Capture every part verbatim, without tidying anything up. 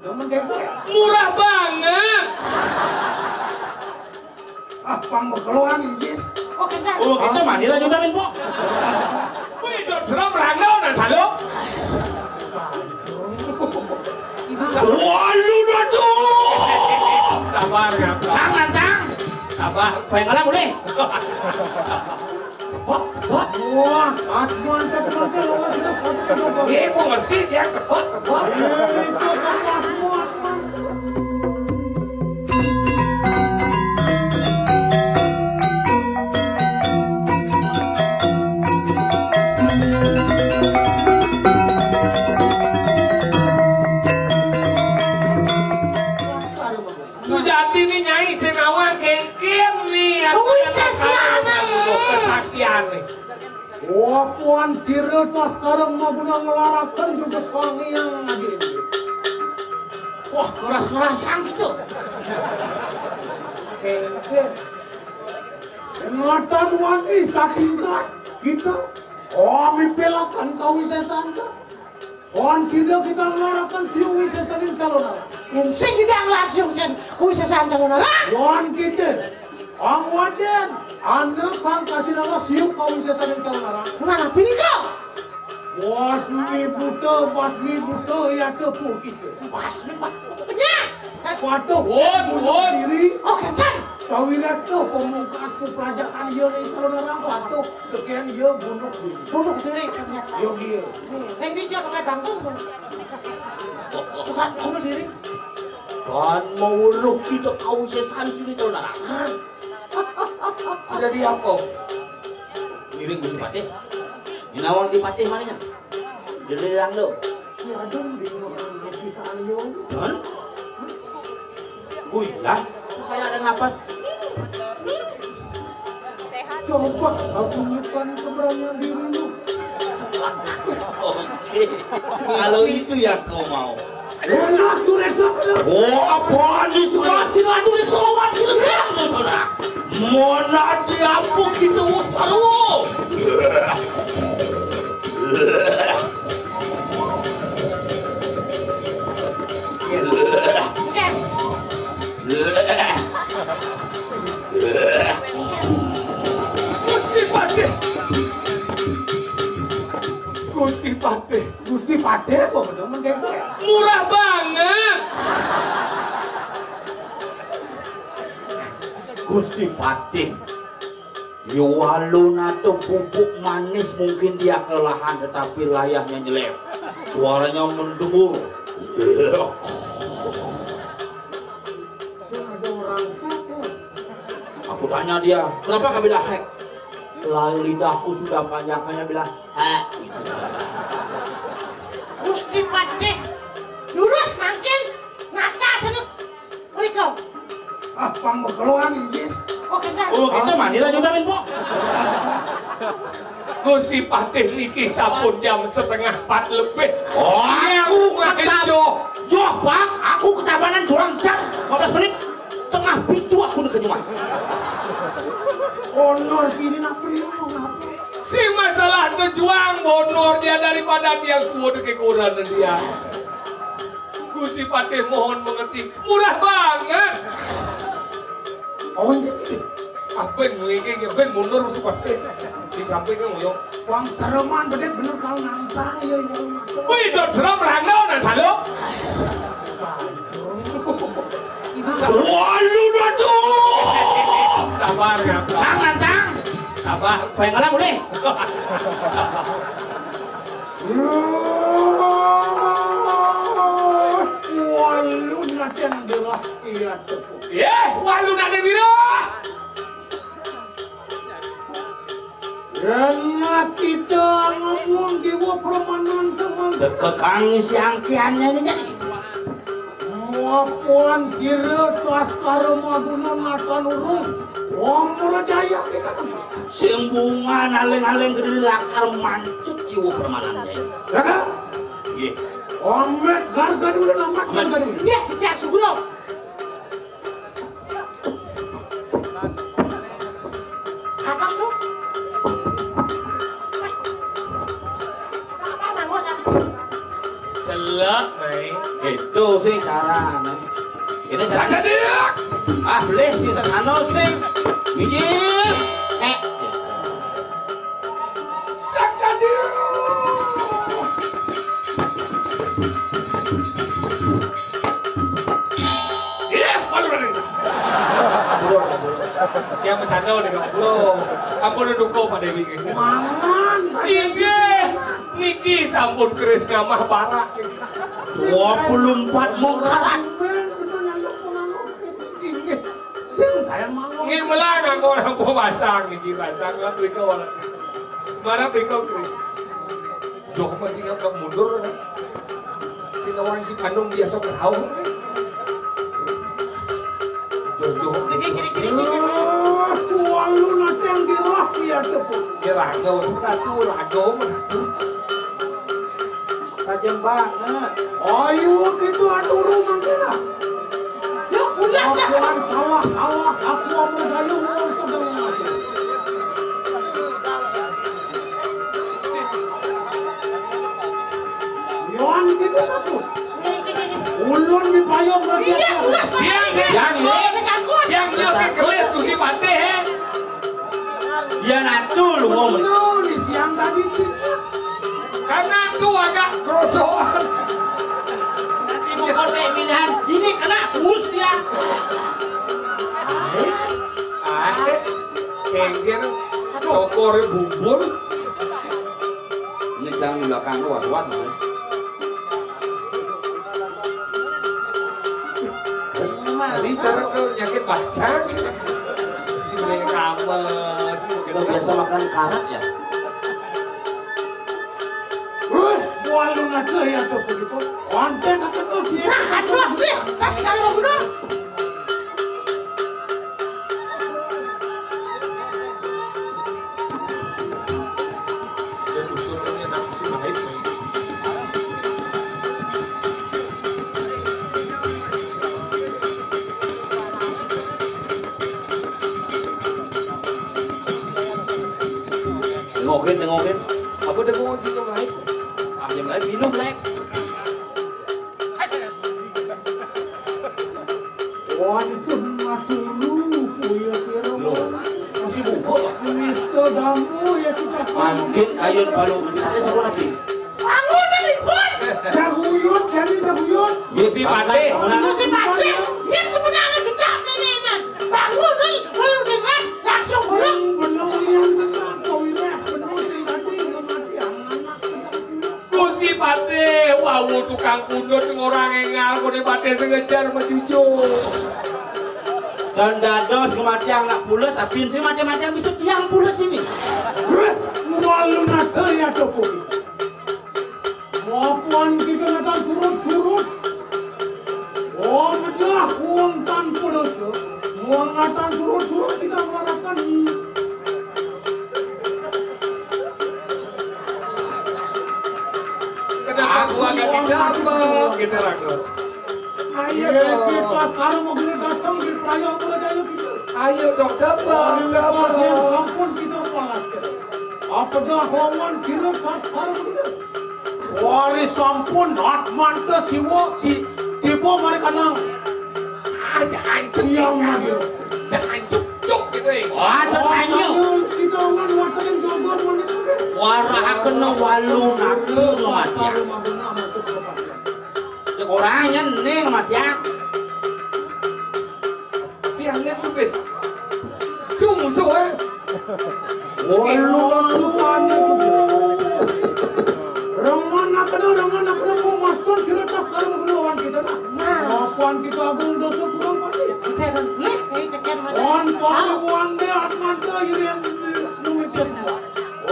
Demen kayak gue. Murah banget. Ah, pang bekeluan, Ijis. Oh, kita. Oh, kita mandi lah juga, Min, Pok. Wih, dot serem rangga udah saluk. Walu datu. Sabar ya. Sangat, Tang. Sabar. Pengen kalah boleh. Tebak, tebak. Wah, mantap, mantap, lawan jelas, mantap, mantap. Iya, gua ngerti dia tebak, tebak. Eh, itu kan pas semua. Lu jadi nih, Nyai, sing awal kengkeng nih, aku Wih, kata sesianan, kalian, eh. Kesaktian nih. Wah, puan sira tas sekarang mau guna ngelarakan juga sangiang lagi. Wah, keras-kerasan gitu. Kengkeng. Matan wangi satingkat kita. Oh, mipelakan kau wisesanta. Wan sida kita nglaraken siu wisesaning calonarang. Yen sing kita nglar siu wises-, wisesan calonarang. Wan kita. Ang wajen. Ana kang kasinawa siu kawisesaning calonarang. Nah, pinika. Basmi buta, basmi buta, yata puh kita. Basmi buta. Patuh. Won, bunuh won. Diri. Oh, kenten. Sawiréhta pamungkas peplajakan iya ning calonarang patuh. Demikian ia bunuh diri. Bunuh diri ternyata. Yo, iya. Nih, ning dia kena gantung. Bukan bunuh diri. Dan mawuruh kita kawisesan sini, saudara. Sudah diapo? Ngiring Gusti Patih. Nyinawan di Patih malihnya. Jadi yang lo. Si Adem bingung kita ayo. Hah? Wih, lah, kayak ada napas. Coba kau tunjukkan keberanian dirimu. Oke, kalau itu yang kau mau. Enak tuh, Reza. Oh, apaan sih, Surat? Sini aja, Reza, lawan sini, Reza. Mana diapuk itu, Wus, baru. Gusti Patih. Gusti Patih. Gusti Patih apa bener men kayak gue? Murah banget. Gusti Patih. Yo, waluna tuh bubuk manis, mungkin dia kelelahan, tetapi layahnya nyelip. Suaranya mendengur. Saya ada orang tuh. Aku tanya dia, "Kenapa kau bilang hek?" Lalu lidahku sudah panjang, hanya bilang, "Hek." Gusti Patih, lurus mangkin, nata senuk. Mriko. Ah, pang bekeluan, Ijis. Oh, kita. Oh, kita mandi lah juga, Min, Pok. Gusti Patih niki sampun jam setengah empat lebih. Oh, aku nggak joh. Joh, Pak, aku ketabanan durang jam lima belas menit. Tengah pitu aku udah kenyuan. Honor kini nak beli ngapa? Si masalah tujuan honor dia daripada dia suwun kekurangan dia. Gusti Patih mohon mengerti. Murah banget. Oh, iya, iya. Ah, ben ngene iki, ben mundur Gusti Patih. Di sampingnya nguyok. Wong sereman bener, bener kalau nantang ya, ya. Kuwi dot serem rangga udah saluk. Walu datu. Sabar ya. Sangat, Tang. Sabar. Pengen kalah boleh. Walu nate nang derah iya tepuk. Yeh, walu nate biro. Enak kita ngomong jiwa permanen teman. Dekekang siang kiannya ini jadi. Mapuan sira Baskara Maguna natan urung. Wong Murajaya kita kan. Sing bunga aling-aling gede lakar mancut jiwa permanen jaya. Ya kan? Iya. Omet garga dulu, omet garga dulu. Iya, iya, sugro. Atas tuh. Apa, Mang Bos? Celak, Mai. Itu sing Cara ini. Saksadia. Ah, boleh si Sakano sing. Mijil. Eh. Saksadia. Iya, malu lagi. Yang bercanda udah gak perlu. Ampun, duko Pak Dewi. Mangan. Inggih. Niki sampun keris ngamah barak. Dua puluh empat mongkaran. Bener nyaluk pengangguk. Inggih. Sing kaya manggung. Nggih, mula nganggo lampu basang niki, basang lah biko. Marang biko keris. Joh, mah tinggal ke mundur. Sing lawan si Panung biasa ke haum. Joh, joh. Kiri, kiri, kiri, kiri. Wah, kualu natang di roh dia tepuk. Dia raga, sudah tuh, raga, mah. Tajam banget. Ayo, gitu, aduh, rumah kita. Yuk, udah, dah. Aku salah, salah. Aku mau gayung, mau sedang aja. Yohan gitu, aku. Ulun di payung, iya, udah. Yang, yang, yang, yang, yang, Susi Patih, eh. Yan atu lu ngomong. Betul, di siang tadi, Cik. Karena tu agak kerosokan. Nanti mau kau teh pilihan, ini kena bus dia. Ah, kengger, tokor bubur. Ini jangan di belakang lu, was-was. Tadi cara ke nyakit basah. Si Beli Kamet. Udah biasa makan karat ya? Wah, walu nada ya tuh begitu. Konten apa tuh sih? Nah, aduh, asli. Tas kalau benar. Tengokin, tengokin. Apa dah mau sih yang lain? Ah, yang lain minum, Lek. Waduh, maculu, puya sira. Loh, masih bubuk, Pak? Mister Dambu, ya, kita. Mangkin ayo palu, kita sama lagi. Bangun, ribut. Jaguyut, jadi jaguyut. Gusti Patih. Gusti Patih, yang sebenarnya juga nenenan. Bangun, nih, kalau dengar, langsung burung. Bener, iya, bener, Pak Wirah. Bener, sing tadi, udah mati, anak. Gusti Patih, wau tukang pundut ngorang engal, kone Patih sengejar mejuju. Dan dados kematian nak pules, abin sing mati-mati bisa tiang pules ini. Weh, walu nada ya, Doko. Mapan kita natan surut-surut. Oh, mejah, uang tanpa dosa. Uang natan surut-surut kita melakukan. Kenapa gua ganti double? Gitu, Rangga. Ayo, iya, dong. Pas kalau mau gini datang di perayaan mulai ayo kita. Ayo dong, double, double. Sampun kita palaskan. Apa dah lawan sira pas kalau kita? Wari sampun, Atmanta Siwa, si tiba mari kanang. Aja ancep. Iya, mah, iya. Jangan ancep, cuk, gitu, eh. Wah, jangan ancep. Kita orang waterin jogor, mana itu, deh. Warah kena walu, natu, mati. Cek orangnya ning, mati, ya. Piangnya tuh, Pin. Cung, musuh, eh. Walu, lalu, mana itu, Bu? Ramana kena, ramana kena, mau master cerdas kalau mau lawan kita, nah. Nah. Lawan kita agung dosa kurang pati. Oke, dan leh, eh, tekan mana? Wan, pati, wan, deh, Atmanta, irian, nunggu.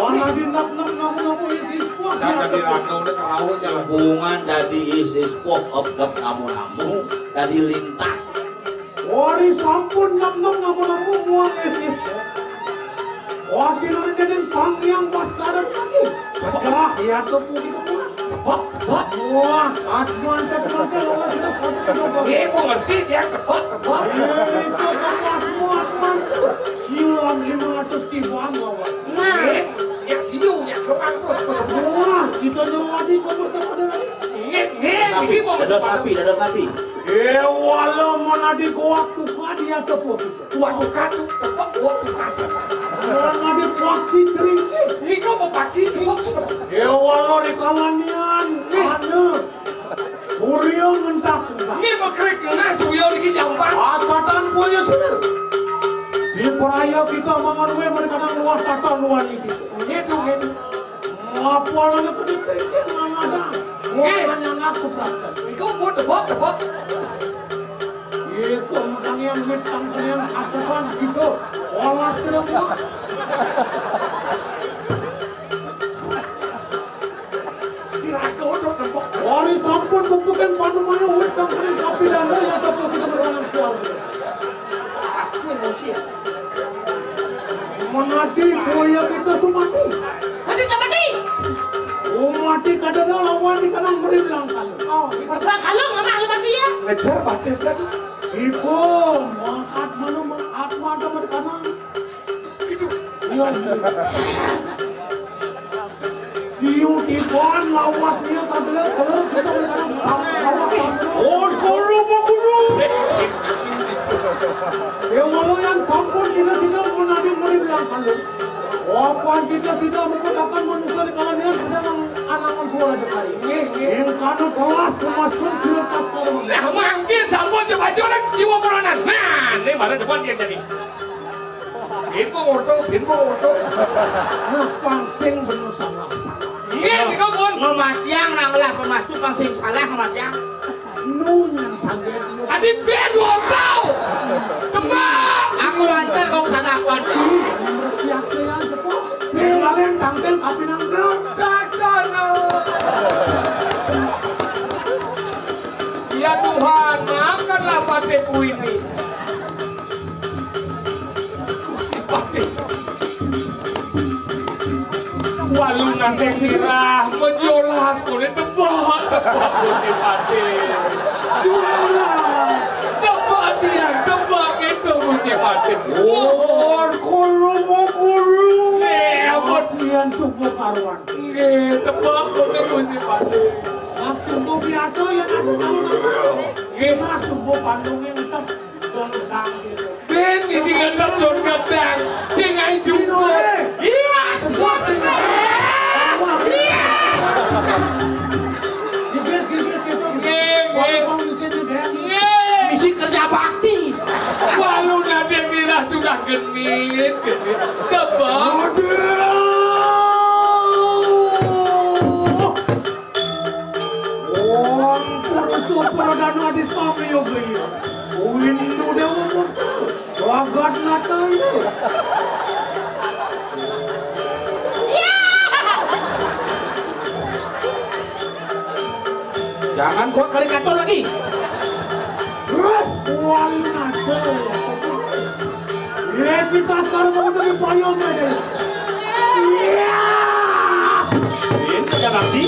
Wan, adi, nap, nap, namu, namu, isis, wah, nah, dia tadi tekan. Rangga udah tahu, jangan. Hubungan dadi isis, wah, ep, ep, namu, namu, dadi lintah. Wari sampun nom-nom napa-napa muang isi. Wah, sinareng dening Sang Hyang Baskara tadi. Pecah ya tuh pundi kemana? Tebak, tebak. Wah, Atman tebak lawan jelas satu coba. Iya, gua ngerti dia tebak, tebak. Eh, itu kan pas muat mantu. Siulan lima ratus ribuan lawan. Nah, ya siu ya, kemana terus, terus. Wah, kita nyeladi kok pada lagi. Nggih, nggih, iki mau dados nabi, dados nabi. Éh, wala menadi kuat kuka dia tepuk. Kuat kuka tuh, tepuk kuat kuka. Menadi kuat si cerinci. Niku mau paksi, niku. Éh, wala di kalanian, anu. Surya ngentak kuka. Ini mau krik ngenah surya niki jampang. Asatan boya sila. Di peraya kita mangan wé mereka nang luar kata luar iki. Nggih, tuh, nggih, tuh. Apa lagi pedit tricin mangadang? Nggih. Mau nyangat sebelah. Iku mau tebak, tebak. Iku menang yang mit sangkenian asapan gitu. Olas tidak kuat. Kira-kira udah tebak. Wari sampun bubukan panumaya wit sangkenian tapi dana ya tebak kita berlawan suara. Aku emosi ya. Menadi boya kita sumati. Tadi tak mati. Sumati kadada lawan di kanang merilang kalu. Oh, berperang kalung sama ahli mati ya. Ngejar batis lagi. Ibu, mangkat mana mangkat mata berkanang. Gitu. Iya, iya. Siu tiban lawas dia kadele kalau kita berkanang. Oh, guru mau guru. Yang walau yang sampun kita sudah menadi merilang kalu. Wapan kita sudah mengatakan manusia di kalanian sedang anak manusia aja kali. Nggih, nggih. Yang kana kelas kemas pun sudah pas kalau. Nah, mangkin sampun coba-coba jiwa peranan. Nah, ini baru depan dia jadi. Bin mau oto, bin mau oto. Nah, pangsing bener salah. Nggih, niku pun. Ngematiang nang lah pemastu pangsing salah ngematiang. Nu nyang sanggé dia. Adi bin oto. Tebak. Aku lancar kau sana aku ada. Biasa yang sepuh. Bin paling tampil kapinang dong. Saksana. Ya Tuhan, maafkanlah batinku ini. Gusti Patih. Walu nandeng nirah, mejiolas kulit tebak, tebak Gusti Patih. Jualah. Tebak tiang, tebak itu Gusti Patih. Wah, kulo mau kulo. Eh, ampun. Pian subuh karuan. Nggih, tebak kulit Gusti Patih. Maksudku biasa ya, aku tahu nama. Nggih. Nah, subuh pandungnya ngetep. Don gedang situ. Ben, isi ngetep don gedang. Sing ae jumbo. Iya, tebak sing. Iya. Gigis, gigis gitu. Nggih, nggih. Kalau di sini, Ben. Nggih. Misi kerja bakti. Walu nadé mirah sudah genit, genit. Tebak. Aduh. Wong terus pradana di samya griya. Windu Déwa Putra. Lagat nata ini. Jangan kau karikatur lagi. Wali nata. Ya, kita sekarang mau dari payung aja. Iya. Ini kerja bakti.